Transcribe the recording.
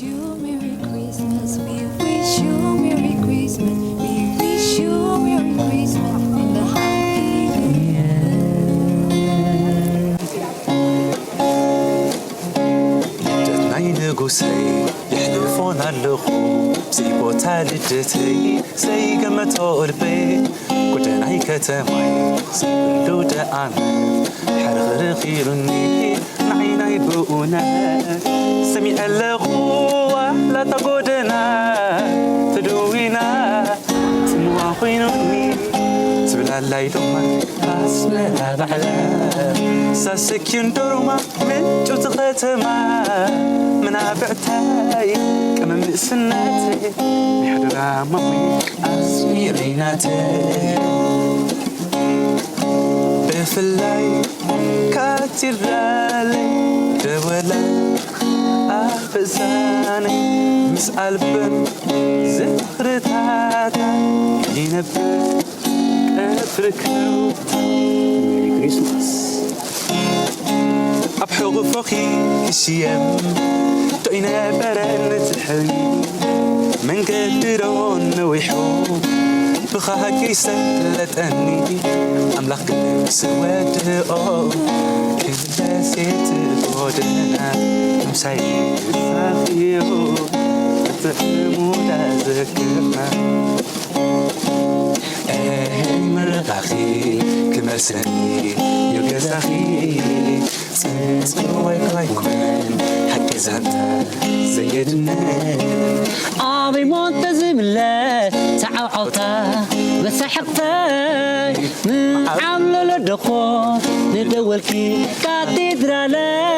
you Merry Christmas, we wish you Merry Christmas, we wish you Merry Christmas and a Happy New Year. ልደት ናይ ንጉሰይ የሕልፎን ኣለኹ ብዘይ ቦታ ልደተይ ዘይገመቶ ልበይ ጎደናይ ከተማይ ዘይብሉ ደኣመት ሕርኽርኽ ኢሉኒ ንዓይናይ ብእውነት ሰሚዐ ኣለኹ ዋላታ ጎደና ተድዊና ጽምዋ ኮይኑኒ ትብል ኣላይ ዶማ ኣስመራ ባዕላ ሳሰኪን ዶርማ ምንጩ እቲ ከተማ መናብዕታይ ቀመም ንእስነተይ ናይ ሓደራ ማሙይ ኣስሚረይ ናተይ ብፍላይ ካቴድራለይ ደወላ ኣብ እዛነይ ምስ ኣልበም ዝኽርታታ ይነብር ቀትሪ ከውታ ሜሪ ክሪስማስ ኣብ ሕቑፎኺ ክሽየም ዶ ይነበረን እቲ ሕልሚ መንገዲ ዶ ነዊሑ ብኻሃኪ ሰለጠኒ ኣምላኽ ግን ምስ ወድኦ ክምለስ እቲ ጎደና ምሳይ ሳኺዮ ጥዕሙ ዳዘክርና ምርቓኺ ክመልሰኒ ዩ ገዛኺ ጽንጽዋይ ክላይኮን ሓቂ ዛንታ ዘየድነን ኣበይ ሞንተ ዝምለስ ተዓውዓውታ መሳሕቕተይ ምዓብለሎ ደኾ ንደወልኪ ካቴድራለይ